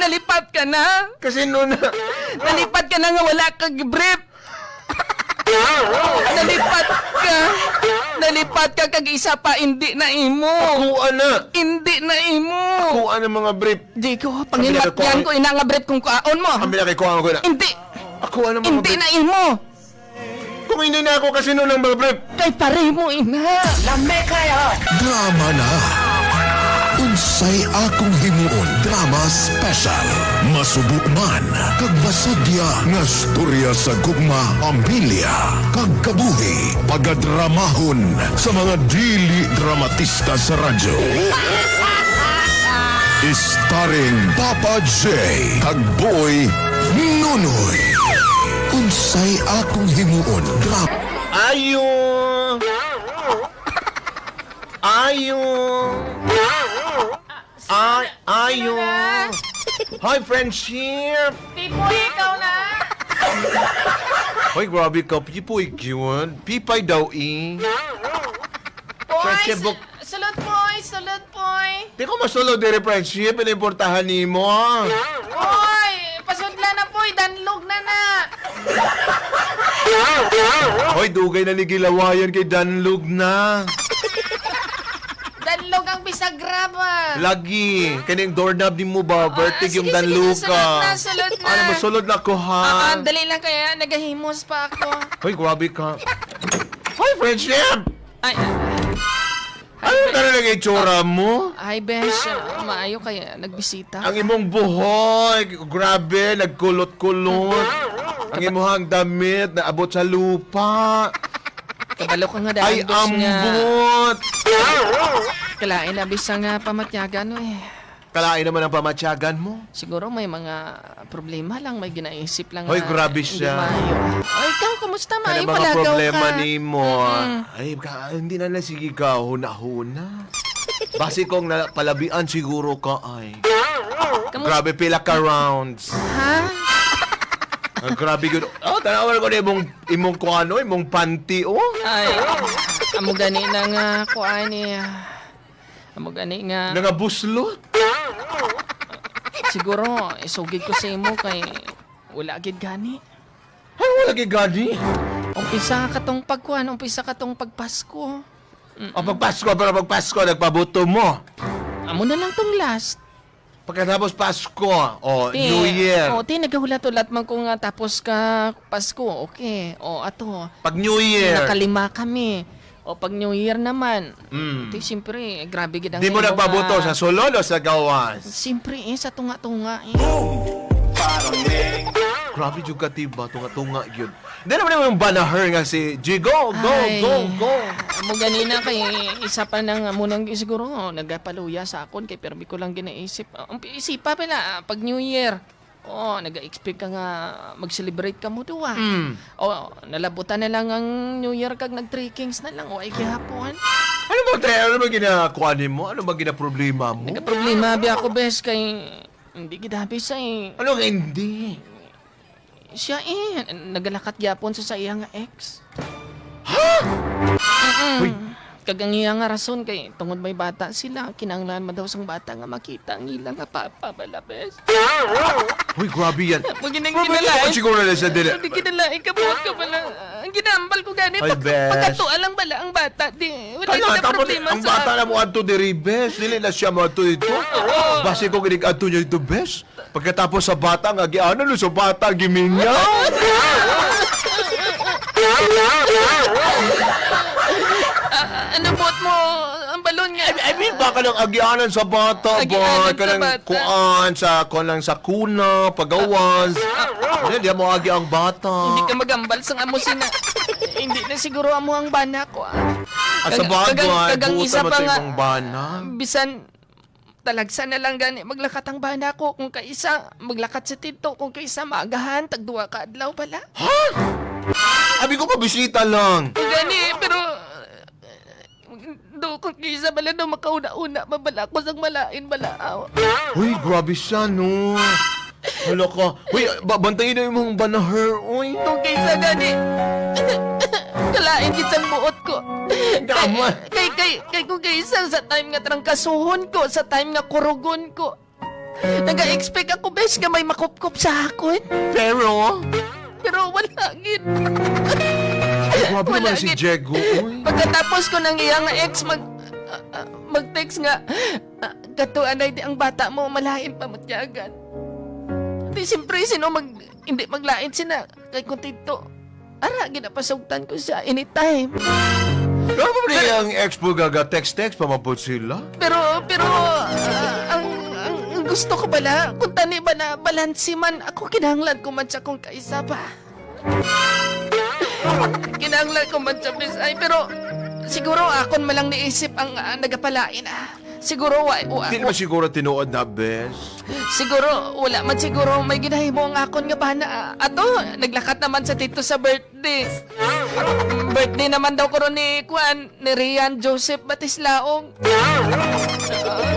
Nalipat ka na. Kasi noon na. Nalipat ka na nga wala kang brief. Nalipat ka. Nalipat ka kag isa pa hindi na imo. Kuha na. Hindi na imo. Kuha na mga brief. Di ko, pangimatyan ko ina nga brief kung kaon mo. Ang bilaki kuha ko na. Hindi. Ako na mga Hindi brief. na imo. Kung hindi na ako kasi noon ang mga brief. Kay pare mo ina. Drama na. Unsay akong himuon drama special. Masubo man kag masadya nga storya sa gugma, pamilya, kag kabuhi, pagadramahon sa mga dili dramatista sa radyo. Starring Papa J kag Boy Nunoy. Unsay akong himuon drama. Ayo! Ayo! Ay, ayo! Hi, friendship! Pipoy, ikaw na. Hoy, grabe ka. Pipoy yun. Pipay daw eh. Poy, Friendship book. sulod poy, sulod poy. Di ko masulod dire, friendship. Pinimportahan ni mo. Poy, pasudla na poy, danlog na na. Hoy, dugay na ni Gilawayan kay Danlog na. Danlog ang bisagra ba? Lagi. Kaning doorknob ni mo ba? Vertig Ah, yung sige, danlog sige, ka. sulod na, sulod na. Ano, masulod na ko ha? Ah, dali lang kaya nagahimos pa ako. Hoy, grabe ka. Hoy, friendship! Ay, Ano na lang ang itsura mo? ay besh, maayo kaya nagbisita. Ang imong buhok, grabe, nagkulot-kulot. Ang imong damit, naabot sa lupa. Kabalo ka nga Ay, dahil besh nga. ambot! Kalain na bisa nga pamatyagan no eh. Kalain naman ang pamatyagan mo. Siguro may mga problema lang, may ginaisip lang. Hoy, nga grabe hindi siya. maayo. Ay, ikaw, kumusta? Kana Maayo mga palagaw problema ka. nimo. Ay, ka, hindi na lang sige ka, huna-huna. Base kong na, palabian siguro ka ay. Kamusta? Grabe pila ka rounds. Ha? Ang grabe yun. Oh, tanawan ko na imong imong kuano, imong panty oh. Ay, amo gani na nga kuan eh. Amo gani nga Nangabuslot. Siguro isugid ko sa imo kay wala gid gani. Ay, wala kay gani. Umpisa ka tong pagkuan, umpisa ka tong pagpasko. O pagpasko, pero pagpasko, nagpabuto mo. Amo na lang tong last. Pagkatapos Pasko, o Ti, New Year. O, ti, nagahulat-ulat man ko nga tapos ka Pasko. Okay. O, ato. Pag New Year, Nakalima kami. O, pag New Year naman. Ti, siyempre, grabe gid ang di mo imo nagpabuto nga- sa sulod o sa gawas? Siyempre, eh, sa tunga-tunga eh. Grabe jud ka tiba, tunga-tunga yun. Hindi naman yung banaher nga si G, go, go, Ay. go, go. Amo ganina kay isa pa nang amo nang siguro oh, nagapaluya sa akon kay permi ko lang ginaisip. Ang isipa pala pag New Year. Oh, naga-expect ka nga mag-celebrate ka mo duwa. Oh, nalabutan na lang ang New Year kag nag-three kings na lang o ay gihapon. Ano ba tayo? Ano ba ginakuha mo? Ano ba ginaproblema mo? Nagaproblema bi ako bes kay hindi gidabi sa eh. Ano nga hindi? Siya eh nagalakat gyapon sa iya nga ex. Uy, Kag ang iya nga rason kay tungod may bata sila, kinahanglan man daw sang bata nga makita ang ila nga papa bala bes. uy, grabe yan. Pag ginang Grabe ginalain. naman siguro na sa dili. Hindi ginalain ka buhat ka pala. Ang ginambal ko gani. Ay, bes. Pagkatua lang bala ang bata. Di, wala Kaya na tapos problema ang sa bata na mo adto diri bes, dili na siya mo adto dito. Base ko ginig adto niya dito bes. Pagkatapos sa bata nga giano no sa bata giminyaw. Ano buhat mo? Ang balon nga. I mean baka lang agianan sa bata ba Agianan sa kanang bata. kuan sa kuan lang sa kuna pagawas. Hindi di mo agi ang bata. Hindi ka magambal sa amo sina. Hindi na siguro amo ang bana ko. Ah. Ah, sa bagay, kagang buta isa man pa sa nga, imong bana. Bisan talagsa na lang gani maglakat ang bana ko kung kaisa maglakat sa tito kung kaisa maagahan tag duha ka adlaw pala. Abi ko pabisita lang. Gani pero do kung kaisa bala do makauna-una mabala ko sang malain bala. Aw. Uy, grabe siya no. Hala ka. Uy, bantayin na imong banaher. Uy. Kung kaysa gani kalain kitang buot ko. Tama. Kay kay kay kung kaysa sa time nga trangkasuhon ko, sa time nga kurugon ko. Naga-expect ako, bes, nga may makupkup sa akon. Pero, Pero wala gid. grabe Wala naman si gid. Diego. Uy. Pagkatapos ko ng iyang ex mag-text nga, "Katuan ay di ang bata mo, malain pa matyagan." Di siyempre, sino hindi maglain sina kay kontento. Ara, ginapasugtan ko siya anytime. Grabe ang ex po gaga text-text pa man po sila. Pero ang gusto ko bala, kung tani ba na balansi man, ako kinahanglan ko man siya kung kaisa ba. Kinahanglan ko man siya, please. Ay, pero siguro akon malang naisip ang nagapalain ah. Siguro wa, Hindi naman siguro tinuod na, bes. Siguro wala man siguro may ginahimo ang akon nga bana. Ah. Ato, naglakat naman sa tito sa birthday. Birthday naman daw karon ni Kuan, ni Rian Joseph Batislaong.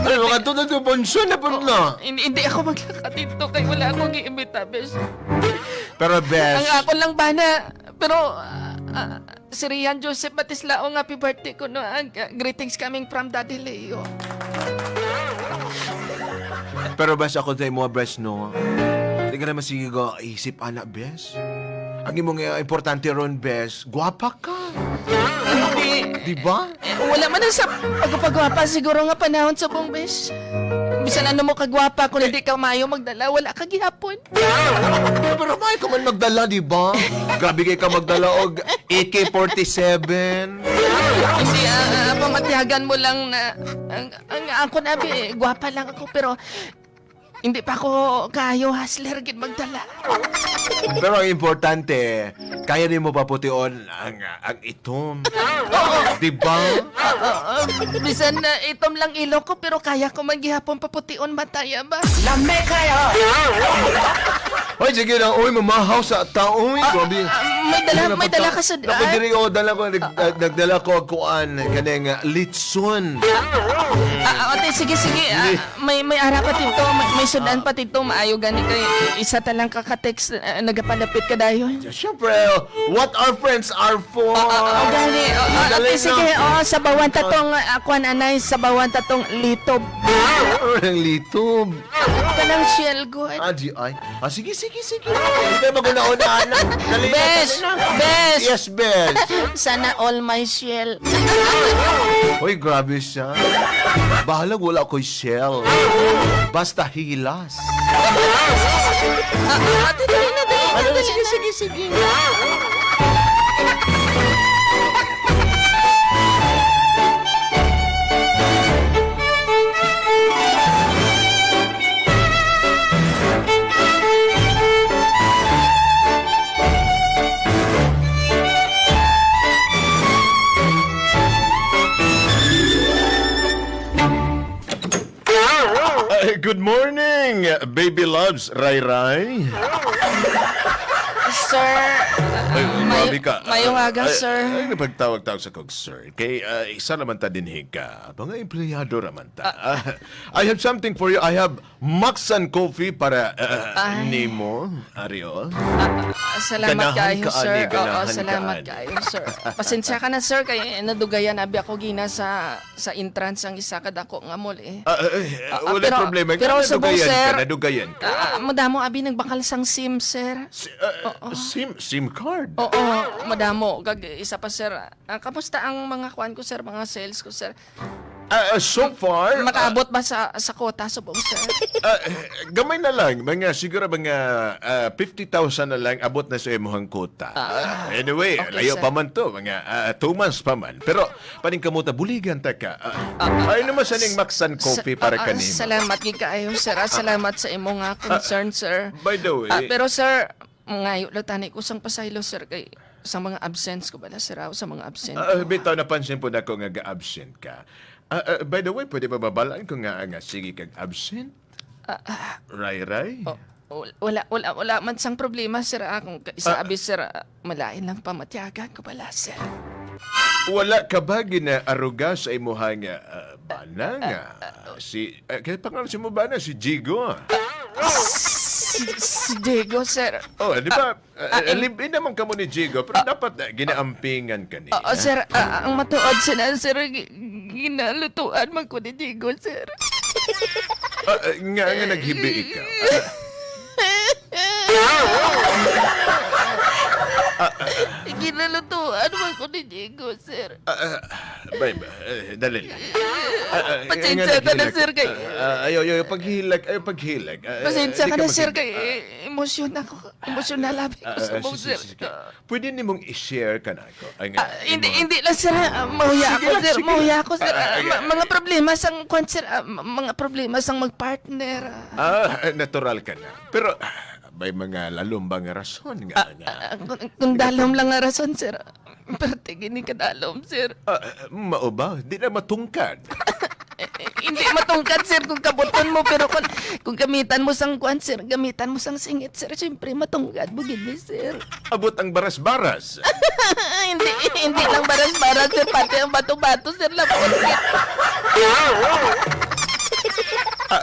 Ay, mga to na to, na po na. Hindi, hindi ako maglakad dito kay wala akong giimbita, bes. Pero, bes, Ang ako lang bana, pero si Rian Joseph Batislaong, happy birthday ko no. Greetings coming from Daddy Leo. Pero bes, ako tayo mo, bes, no? Hindi ka naman sige ka isip, anak, bes. Ang imong importante ron, bes, guwapa ka. Hindi. Di ba? Eh, wala man na sa pagpagwapa siguro nga panahon sa buong bes. Bisan ano mo kagwapa kung hindi ka maayo magdala, wala ka gihapon. Pero may ka man magdala, di ba? Grabe kay ka magdala og AK-47. Hindi, pamatyagan mo lang na ang ako na, eh, gwapa lang ako pero hindi pa ako kayo hustler gid magdala. Pero ang importante, kaya rin mo papution ang itom. Di ba? Oo, bisan na itom lang ilo ko pero kaya ko man gihapon papution mataya ba? Hoy, sige lang. Uy, mamahaw sa taoy. Grabe. May dala ka sa Naku, diri oh, dala ko, nagdala ko og kuan kaning litson. Ate, sige, sige. May ara pa tito, may sudan pa tito, maayo gani kay isa ta lang kaka-text, nagapalapit ka dayon. Siyempre, what our friends are for. Oh, gani. Oh, Dali ate, na. sige. Oh, sa bawan tatong kuan anay, sa bawan tatong litob. Ang litob. Kanang shell good. Ah, di ay. Ah, sige, sige, sige. Hindi maguna-una, anak. Dali na, Bes! dali na. Bes! Yes, bes. Sana all my shell. Hoy, grabe siya. Bahalag wala ko'y shell. Basta hilas. Ate, dali na, dali na, Ano, dali sige, na. sige, sige. Good morning, baby loves, Rai Rai. Sir, Ay, grabe ka. mayong aga, Ay, sir. Ay, napagtawag-tawag sa kog, sir. Kay, isa naman ta dinhi ka. Mga empleyado raman ta. I have something for you. I have Maxan Coffee para Ay. nimo, Ariel. Salamat Ganahan kayo, ka, sir. ani, Oo, ganahan ka, salamat ani. kayo, sir. Pasensya ka na, sir, kay nadugayan abi ako gina sa entrance ang isa kadako nga mall eh. Wala problema. Pero sa Nadugayan sir, ka, nadugayan ka. Madamo abi nagbakal sang SIM, sir. SIM card. Oo, madamo. Kag isa pa, sir. Kamusta ang mga kuan ko, sir, mga sales ko, sir? So far, Makaabot ba sa quota subong, sir? Gamay na lang, mga siguro mga 50,000 na lang abot na sa imuhang quota. Anyway, Okay, layo sir. pa man to, mga 2 months pa man. Pero paningkamuta buligan ta ka. Ay naman sa ning Maxan Coffee para kanimo. Salamat gid kaayo, sir. Salamat sa imong nga concern, sir. By the way, Pero sir, ngayo lang tani ko sang pasaylo, sir, kay sa mga absence ko bala, sir, sa mga absent ko. Bitaw napansin po na ko nga ga-absent ka. By the way, pwede ba babalaan ko nga nga sige kag absent? Rai Rai? Oh, wala, wala, wala man sang problema, sir. Kung isa abi, sir, malain lang pamatyagan ko bala, sir. Wala ka ba ginaaruga sa imuhang bana nga? Si, kaya pangalan si mo bana, si Jigo. Si Diego, sir. Oh, di ba? Live-in naman kamo ni Jigo, pero dapat ginaampingan ka niya. Oo, sir. Ang matuod sina, sir, ginalutuan man ko ni Diego, sir. Nga nga naghibi ikaw. Ginalutuan man ko ni Diego, sir. Bay, dali lang. Pasensya Nga ka na, naghilak. sir, kay- Ayo, ayo, ayo, paghilak, ayo, paghilak. Pasensya Di ka na, sir, maghilak. kay emosyon ako. Emosyonal abi ko sa Sige, sir. sige. Pwede nimong i-share ka na ako. Ang, Hindi, hindi lang, sir. Mahuya Sige ako, lang, sir. sige Mahuya lang. ako, sir. Mga problema sang kwan, sir. Mga problema sang magpartner. Natural ka na. Pero may mga lalumbang rason nga. Nga. Kung dalom lang ang rason, sir. Pero tigin ni kadalom, sir. Mao ba? Di na matungkad. Eh, hindi matungkad, sir, kung kabuton mo. Pero kung gamitan mo sang kwan, sir, gamitan mo sang singit, sir, siyempre matungkad mo, gini, sir. Abot ang baras-baras. Hindi, hindi lang baras-baras, sir. Pati ang bato-bato, sir, lapot.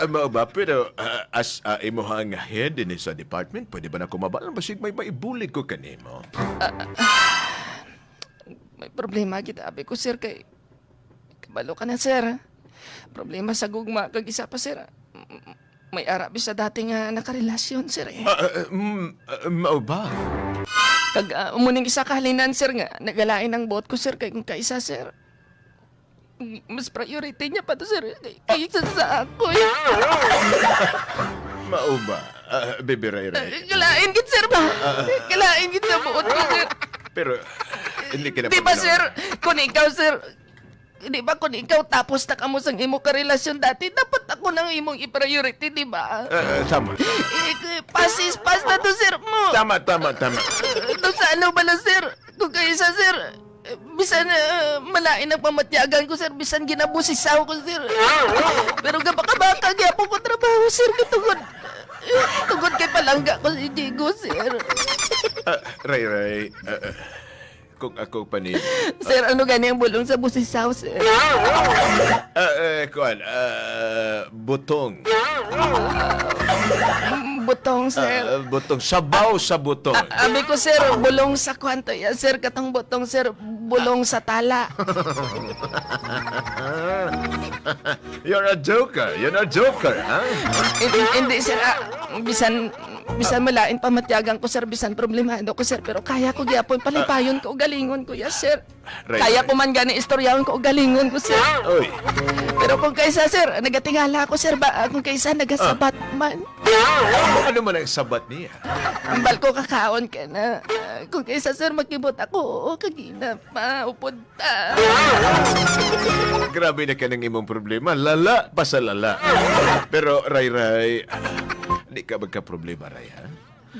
Mao ba? Pero as imuhang head din sa department, pwede ba na kumabal? Basig may maibulig ko kanimo. May problema kita, abi ko, sir, kay kabalo ka na, sir. Problema sa gugma, kag isa pa, sir. May arabi sa dating nakarelasyon, sir, eh. Mao ba? Kag umuning isa kahalinan, sir, nga nagalain ang buot ko, sir, kay kung kaisa, sir. Mas priority niya pa to, sir. Kay isa sa ako, eh. Mao ba? Baby Ray Ray. Kalain gid, sir, ba? Kalain gid sa buot ko, sir. Pero hindi ka na Di ba, sir? Kung ikaw, sir, di ba kung ikaw tapos na kamo sa imo karelasyon dati, dapat ako nang imong i-priority, di ba? Tama. Eh, pass is pass na to, sir mo. Tama, tama, tama. Doon sa ano ba na, sir? Kung kayo sa, sir, bisan malain ang pamatyagan ko, sir. Bisan ginabusisaw ko, sir. Pero gabaka-baka, gyapon ko trabaho, sir. Tungod kay palangga ko si Diego, sir. Ray Ray, kung ako pa ni Sir, ano gani ang bulong sa busisaw, sir? Kuan, butong. Butong, sir. Butong sabaw sa butong. Abi ko, sir, bulong sa kwanto yan, sir. Katong butong, sir, bulong sa tala. You're a joker. You're a joker, ha? Hindi, hindi, sir. Bisan malain pamatyagan ko, sir. Bisan problemado ko, sir. Pero kaya ko gyapon. Palipayon ko, galingon ko, yes, sir. Kaya Right. ko man gani istoryahon ko, galingon ko, sir. Oy. Pero kung kaysa, sir, nagatingala ako, sir. Ba, kung kaysa, nagasabat man. Ano man ang sabat niya? Ambal ko, kakaon ka na. Kung kaysa, sir, magkibot ako, oo, kagina pa, upod ta. Grabe na ka ng imong problema. Lala pa sa lala. Pero, Ray Ray, di ka magka-problema, Ray, ha?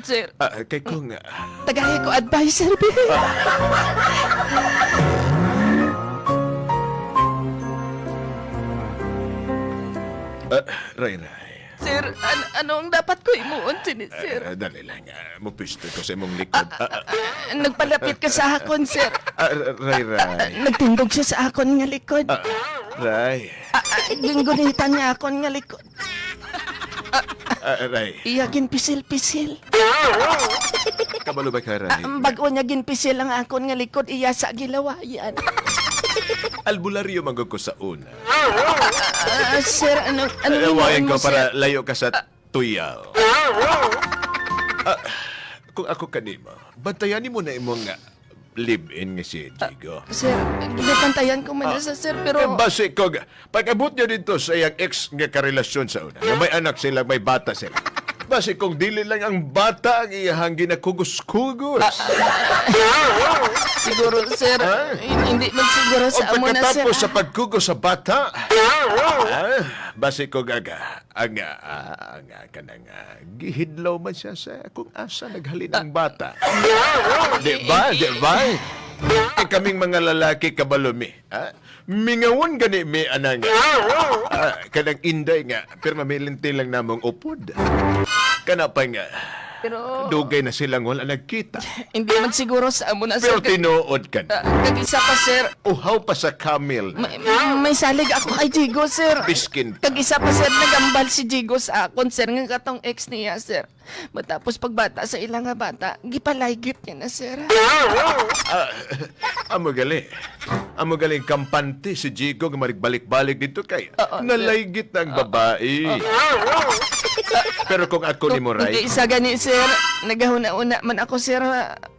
Sir, Kay kung tagay ko advice, sir. Ray Ray, Sir, ano ang dapat ko imuon, sini, sir? Dali lang. Mupisto ko sa imong likod. Nagpalapit ka sa akon, sir. Ray Ray. Nagtindog siya sa akon nga likod. Ray. Ginggunitan niya akon nga likod. Ray. Iya, ginpisil-pisil. Kabalo ba ka, Ray? Ang bago niya ginpisil ang akon nga likod, iya sa gilawayan. Albularyo man ko sa una. Sir, ano Lawayan himuon ko mo, para sir? layo ka sa tuyaw. Kung ako kanimo, bantayan mo na imong live-in nga si Diego. Sir, ginapantayan ko man na sa sir, pero Eh, base ko, pag-abot niya dito sa iyang ex nga karelasyon sa una, nga may anak sila, may bata sila. Base kung dili lang ang bata ang iyahang ginakugos-kugos. Siguro, sir, hindi man siguro O sa amo na, sir. pagkatapos sa pagkugos sa bata, base ko gaga, ang kanang gihidlaw man siya sa kung asa naghalin ang bata. Di ba? Di ba? Eh, kaming mga lalaki kabalumi. Ha? Mingawon gani mi anang kanang inday nga pero mamilinti lang namong upod. Kana pa nga Pero dugay na silang wala nagkita. Hindi man siguro sa amo na, sir. Pero tinuod ka na. Kag isa pa, sir. Uhaw pa sa camel. May salig ako kay Jigo, sir. Biskin pa. Kag isa pa, sir, nagambal si Jigo sa akon, sir. Nga katong ex niya, sir. Matapos pagbata sa ilang nga bata, gipalaygit niya na, sir. Amo gali. Amo galing kampante si Jigo nga marigbalik-balik dito kay Oo, sir. nalaygit na ang babae. Pero kung ako ni Kung Moray, isa gani, sir, nagahuna-una man ako, sir,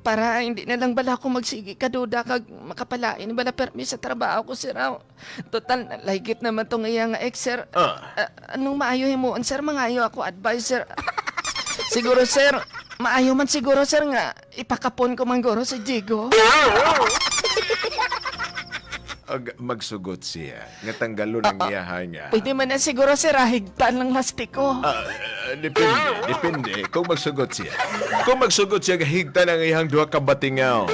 para hindi na lang bala ako magsige kaduda kag makapalain bala permi sa trabaho ko, sir. Ah. Total, laygit naman tong iya nga ex, sir. Ah. Ah, anong maayo himuon, sir? Mangayo ako advice, sir. Siguro, sir, maayo man siguro, sir, nga ipakapon ko mangguro si Jigo. ag magsugot siya nga tanggalon ang iyaha nga. Pwede man na siguro, sir, higtan lang lastiko. Ah, depende, depende kung magsugot siya. Kung magsugot siya higtan ang iyang duha ka batingaw.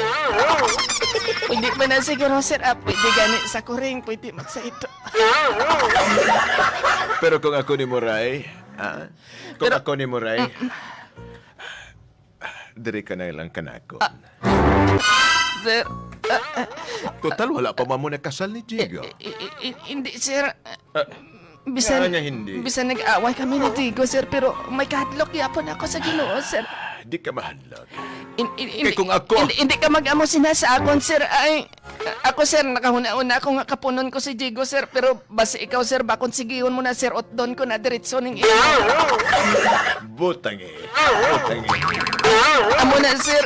Pwede man na siguro, sir, pwede gani sa kuring, pwede magsa ito. Pero kung ako ni Moray, ah, kung ako ni Moray, diri ka na lang kanako. Sir, Total, wala pa man mo nakasal ni Jigo. hindi, sir. Bisan, Nga niya hindi. bisan nag-away kami ni Digo, sir, pero may kahadlok yapon ako sa Ginoo, sir. Di ka mahadlok. Hindi, Kay kung ako- hindi ka mag-amo sinasa akon, sir. Ay, ako, sir, nakahuna-una ako nga kapunon ko si Diego, sir. Pero basta ikaw, sir, bakon sigihon mo na, sir, otdon ko na diretso ning iyo. Butang eh. Butang eh. Amo na, sir.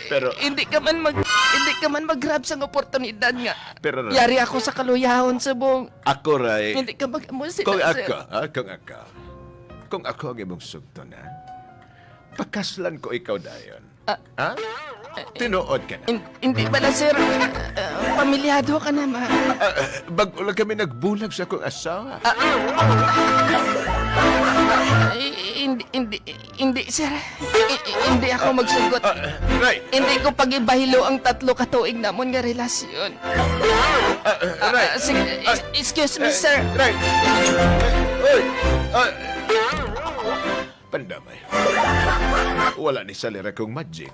Pero- Hindi ka man mag-grab sa oportunidad nga. Pero, Ray- Yari ako sa kaluyahon subong. Ako, Ray. Hindi ka mag-amo sila, Kung sir. ako, kung ako, kung ako ang imong sugto na, pakaslan ko ikaw dayon. Ha? Tinuod ka na. Hindi pala, sir. Pamilyado ka naman. Bago lang kami nagbulag sa akong asawa. Ay, hindi, hindi, hindi, sir. Hindi ako magsugot. Ray! Hindi ko pag-ibahilo ang 3 katuig namon nga relasyon. Ray! Sige, excuse me, sir. Ray! Oy! Pandamay. Wala ni salira kong magic.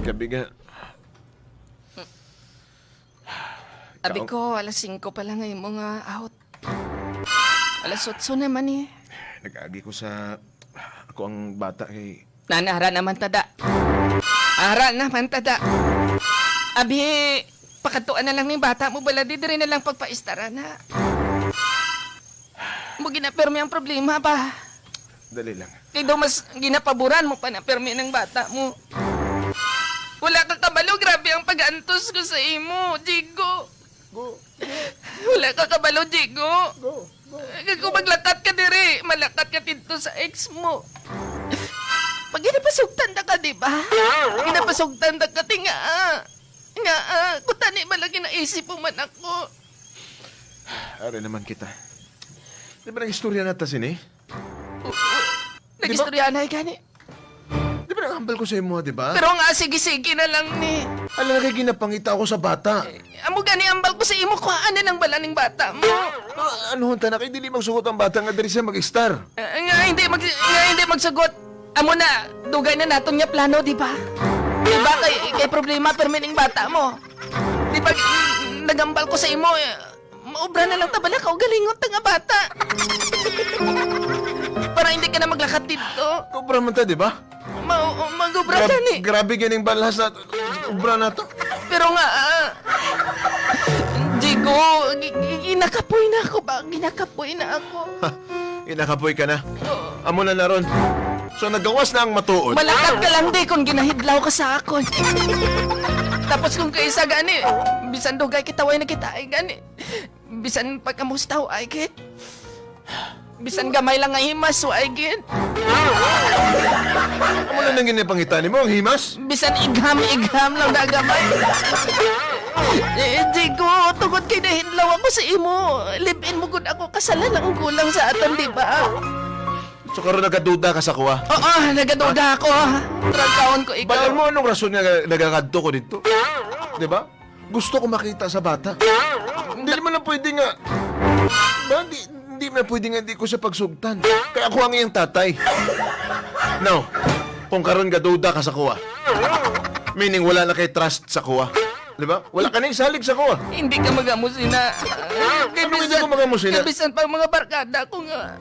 Gabi nga. Abi ko, alas 5 pa lang ngayon mga out. Alas 8 naman eh. Nag-agi ko sa... Ako ang bata kay... Nanara naman tada. Ara naman tada. Abi, pakatuan na lang ni bata mo bala, di diri na lang pagpaistara na. Mo ginapirmi ang problema ba? Dali lang. Kay daw mas ginapaboran mo pa na pirmi ng bata mo. Wala ka kabalo, grabe ang pag-antos ko sa imo, Jigo. Go! Wala ka kabalo, Jigo. Go! Kay kung maglakat ka diri, malakat ka dito sa ex mo. Pag ginapasugtan na ka, di ba? Ginapasugtan na ka, tinga. Nga, kutani ba lang ginaisip mo man ako? Are naman kita. Di ba nag-istorya na ta sini? Nag-istorya na gani. Di ba nag-hambal ko sa imo, di ba? Pero nga, sige-sige na lang ni. Alam na kay ginapangita ako sa bata. Amo gani ambal ko sa imo, kuhaan na ng bala ning bata mo. Ano hunta na kay dili magsugot ang bata nga diri siya mag-star. Nga hindi magsagot. Amo na, dugay na naton nga plano, di ba? Di ba kay problema permining bata mo? Di ba nagambal ko sa imo, eh, maobra na lang tabala ka o galingon ta nga bata. Para hindi ka na maglakat dito. Obra man ta, di ba? Mag-obra ka ni. Grabe ganing balhas na obra na to. Pero nga, Jigo, ginakapoy na ako ba? Ginakapoy na ako. Ha, inakapoy ka na. Amo na naron. So nagawas na ang matuod. Malakat ka lang di kung ginahidlaw ka sa akon. Tapos kung kaisa gani, bisan dugay kita way nakita ay gani. Bisan pagkamusta ay git. Bisan gamay lang nga himas ay git. Amo na nang ginapangita nimo ang himas. Bisan igham-igham lang na gamay. Eh, Jigo, tungod kay nahidlaw ako sa imo. Live-in mo gud ako, kasalan ang kulang sa aton, di ba? So karon nagaduda ka sa kuha. Oo, nagaduda ako. Tragkaon ko ikaw. Balan mo anong rason nga nagakadto ko dito? 'Di ba? Gusto ko makita sa bata. Hindi naman lang pwede nga. Ba, di, Hindi na pwede nga hindi ko siya pagsugtan. Kaya ako ang iyang tatay. Now, kung karon gaduda ka sa kuha, meaning wala na kay trust sa kuha. Di ba? Wala ka na isalig sa kuha. Hindi ka magamusina. Ano hindi ko magamusina? Kay bisan pa mga barkada ko nga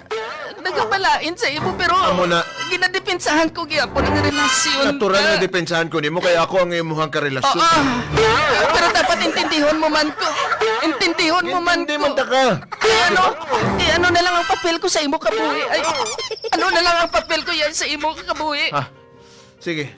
nagapalain sa imo pero Amo na. ginadepinsahan ko gyapon ang relasyon. Natural ka. na depensahan ko nimo kaya ako ang imuhang karelasyon. Oo. Pero dapat intindihon mo man ko. Intindihon mo man Hindi ko. man ta ka. Eh ano? Eh ano na lang ang papel ko sa imo kabuhi? Ay, ano na lang ang papel ko yan sa imo kabuhi? Ah, sige.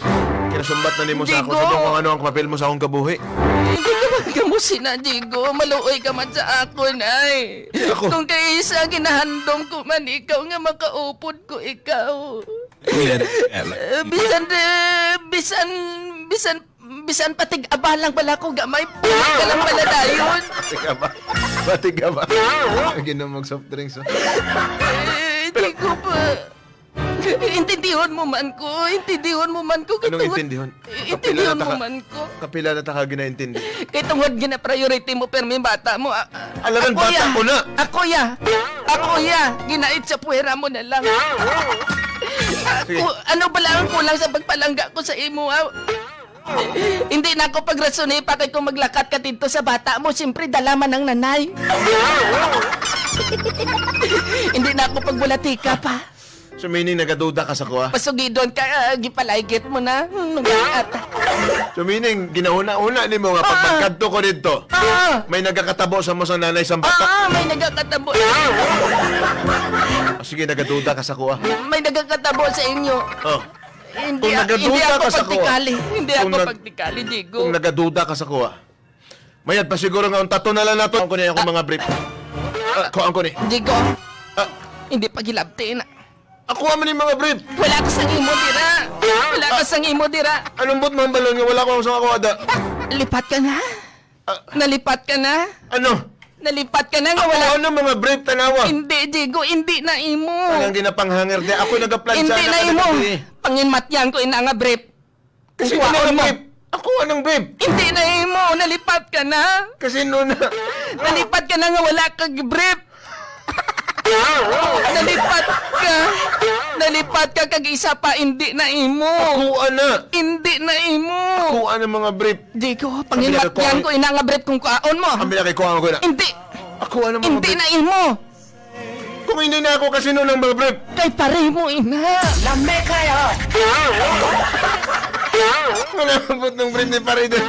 Kinasumbat na nimo sa ako Digo. sa kung ano ang papel mo sa akong kabuhi. Hindi ka magamusina, Diego. Maluoy ka man sa akon, ay. Ako. Kung kay isa ginahandom ko man ikaw nga makaupod ko ikaw. Eh, Bisan, eh, bisan, bisan, bisan patig abalang pala ko gamay. Pulit ka lang pala dayon. Teka ba? Batig ka ba? Ginom mag soft drinks. Oh. Eh, Diego pa. Intindihon mo man ko. Intindihon mo man ko. Kay Anong intindihon? Intindihon Kapila na mo taka- man ko. Kapila na ta ka ginaintindi. Kay tungod gina-priority mo permi bata mo. Alam, ako bata ya. ko na. Ako ya. Ako ya. Ginait sa puwera mo na lang. Sige. Ako, ano ba lang ang kulang sa pagpalangga ko sa imo? Ah? Hindi na ako pagrasone pa kay kung maglakat ka dito sa bata mo, siyempre dala man ang nanay. Hindi na ako pagbulatika pa. So meaning nagaduda ka sa kuha? Pasugidon ka, gipalaygit mo na. Ata. So meaning ginauna-una nimo nga pag magkadto ko didto. Ah! May nagakatabo sa mo sa nanay sa bata. Ah, may nagakatabo. Ah, sige, nagaduda ka sa kuha. May nagakatabo sa inyo. Oh. Hindi, Kung nagaduda hindi ako ka sa kuha. pagtikali. Hindi Kung ako nag- pagtikali, Diego. Kung nagaduda ka sa kuha. Mayad pa siguro nga ang tato na lang nato. Ang ko ni akong mga brief. Ah, kuhaan ko ni. Diego, Ah, hindi pa gilabti na. ako man yung mga brief. Wala ka sang imo dira. Wala ka sang imo dira. Anong but man balon nga wala ko sa ako ada. Lipat ka na. Ah. Nalipat ka na. Ano? Nalipat ka na nga wala. Wala ano mga brief tanawa. Hindi, Diego, hindi na imo. Anong ginapanghanger di ako nagaplansa Hindi na imo. Panginmatyan ko ina nga brief. Kasi Kuwaon ano ang mo. brief? Ako anong brief? Hindi na imo, nalipat ka na. Kasi noon na. Nalipat ka na nga wala kang brief. Nalipat ka. Nalipat ka kag isa pa hindi na imo. Kuha na. Hindi na imo. Kuha ng mga brief. Diego, panginmatyan ko ina nga brief kung kuaon mo. Ang binakay kuha ko na. Hindi. Ako ano mga Hindi brief? na imo. Kung hindi na ako kasi noon ang mga brief. Kay pare mo ina. Wala ang ng brief ni pare doon.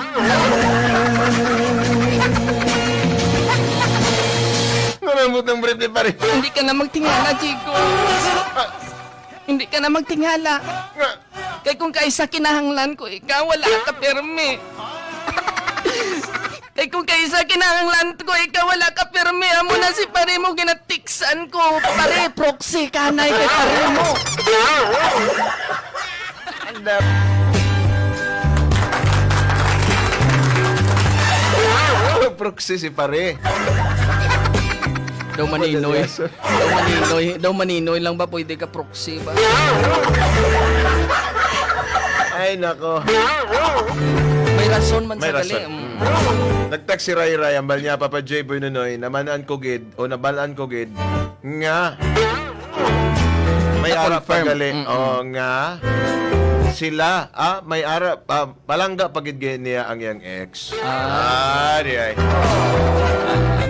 Wala ang brief ni pare. Hindi ka na magtingala, Diego. Hindi ka na magtingala. Nga. Kay kung kaisa kinahanglan ko, ikaw wala ka pirmi. Kay kung kaisa kinahanglan ko, ikaw wala ka pirmi. Amo na si pare mo ginatiksan ko. Pare, proxy kanay kay pare mo. Proxy si pare. Daw maninoy. Daw maninoy. Daw maninoy lang ba pwede ka proxy ba? Ay nako. May rason man May sa gali. rason. Nag-text si Ray Ray, ambal niya, Papa J. Boy Nunoy, namanan ko gid, o nabalaan ko gid, nga, may ara pa Na-confirm. gali, o nga, sila, may ara, palangga pagid gid niya ang iyang ex. Ah, di ay.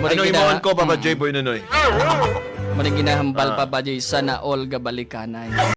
Ano imoon ko, Papa J. Boy Nunoy? Maring ginahambal pa ba, Jay, sana all gabalikanay.